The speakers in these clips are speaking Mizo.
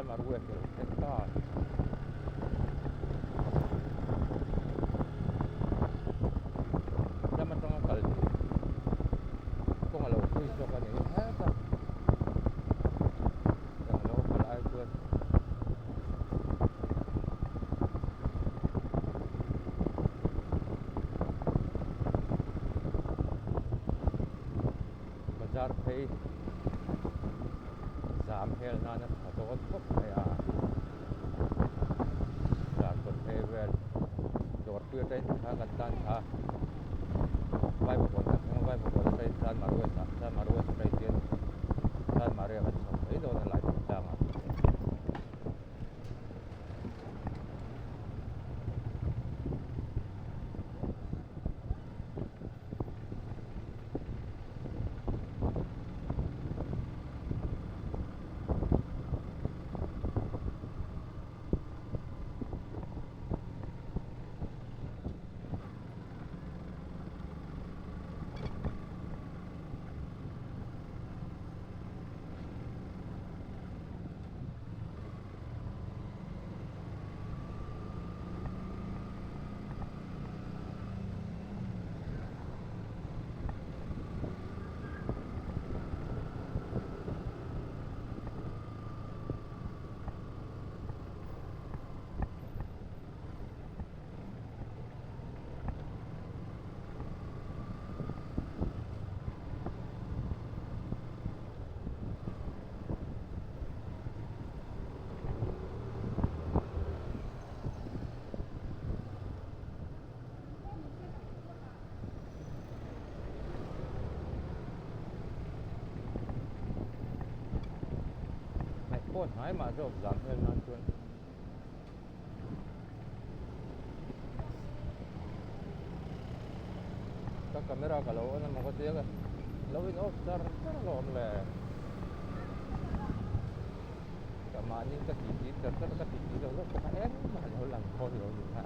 Chanmar West a lo thleng ta. Ram atanga kal hi kawng a lo hlui zawk a ni heta eng lo kal ai chuan Bazar phei zam hel nana tha dawn khawp mai a, Zarkawt phei vel dawrpui atangin tikhan kan tan thla a, Vaivakawn kan thleng a, Vaivakawn atangin Chanmar West ah, Chanmar West atangin hian Chanmari ah kan chho mai dawn a lai tlangah. Hnaih pawh hnai mah zawk zam hmel nan chuan ka camera ka lo on emaw ka tia ka lo in off char char alawm le ka mahni ka tih tih char char ka tih tih lo zawk bawk a engmah lo lang khawn lo ni kha.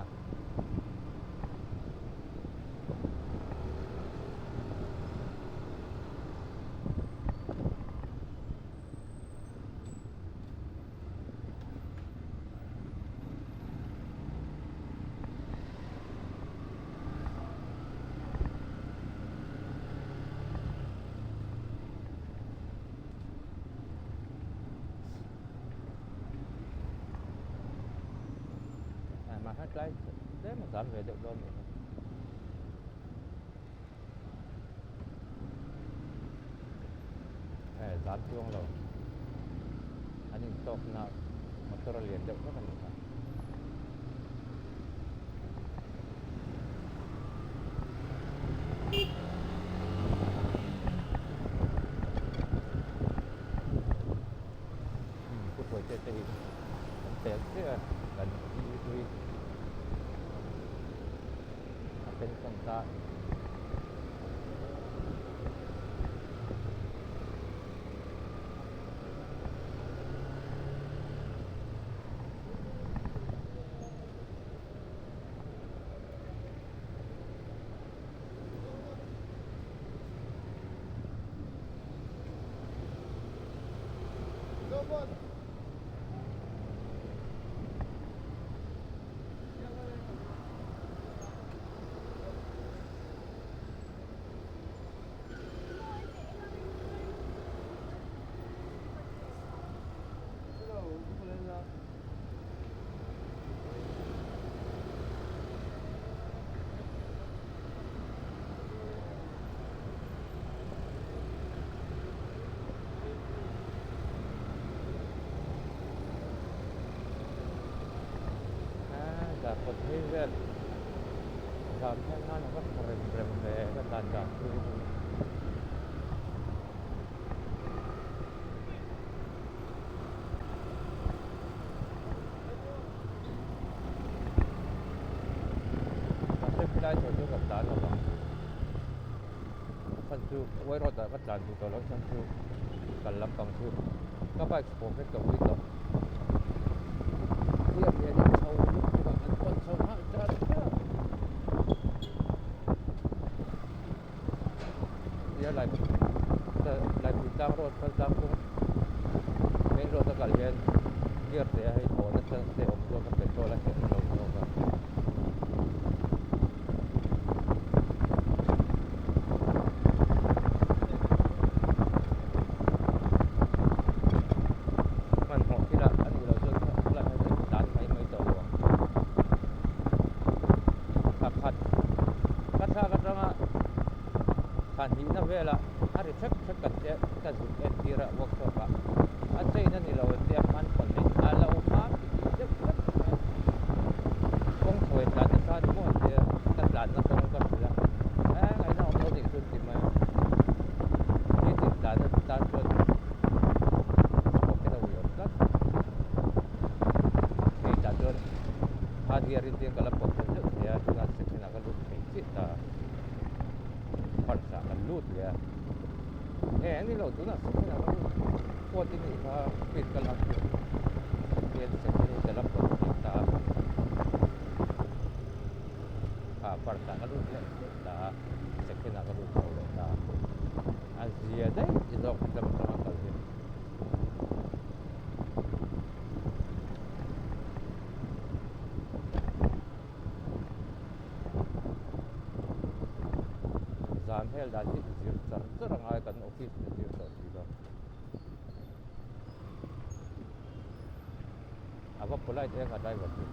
Mahse tlai tlem a zam ve deuh dawn nih hi. Hei zam chuang lo an intawkna motor a lian deuh vek a ni kha. Pu Hruaite te hi an tel chiah a kan hlui a pension ta. Zarkawt phei vel zan hian nan a va tha rem rem ve ka tlan dan chu. Mahse khilai tawh chu ka tlan lo vang. A chhan chu uai road ah ka tlan duh tawh lo a chhan chu kal lampang chu ka bike pawh vek ka ui tawh. Hliam lian in chho lutuk a kan pawn chho nghal char char. Tia lai laipui tlang road kal tlang kawng main road a kal hian. gear te a hei thawhna chance te a awm zawk a petrol a herh lo zawk a. Hmanhmawh thil ah a nih loh chuan khawlai hian kan tlan mai mai tawh lo ang. Thla khat ka thlak atanga thla hnihna velah a ri hrek hrek kan tia ka zuk entir a workshop ah a chain a ni lo an tia hman thawn mai a lo hma tih deuh hlek mai a kawng chhuai tlan nasa a ni maw an tia ka tlanna kawng ka hrilh a eh ngaihna awm lo nih chu an ti mai a nitin tlanna tan chuan sprocket a ui awm tlat hei tah chuan third gear in tia ka la pawt deuh deuh thei a tunah second ah ka lut thei chiah ta first ah kan lut leh a nge a ni lo tunah second ah ka lut pawt i nih kha speed ka lak chu hian second in ka la pawt thei ta a first ah ka lut leh chiah ta a second ah ka lut chho leh ta a zia daih zawk lam atanga kal hi. Zan hel dan hi zir char char a ngai kan office in a zir tawh si lo. A va polite eng a driver chu.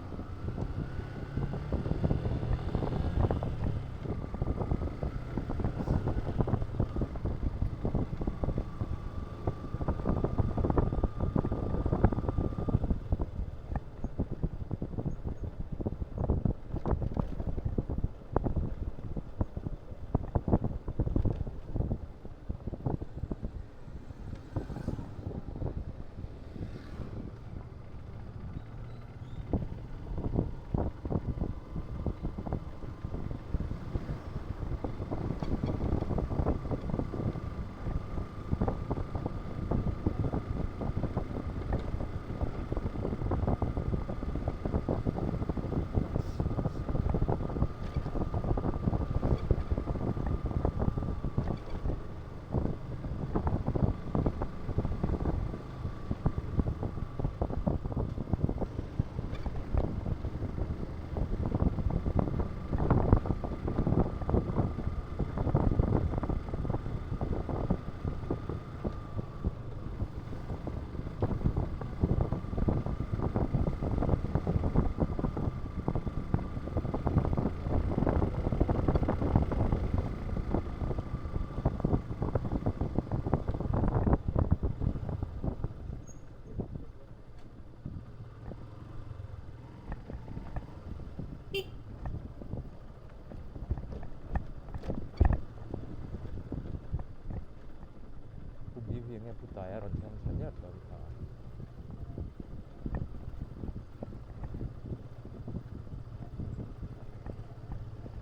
Pu BV nge Pu Taia rawn thleng thla diat lo kha.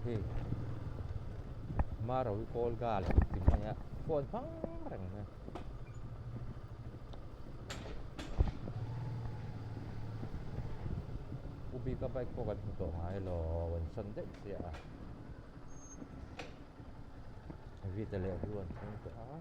Hei Marawi kawl gal ti mai a phone hmang reng mai a. Pu Bika bike pawh kan hmu tawh ngai lo an sawn daih chiah a. Vita leh Hlu an thleng tawh a.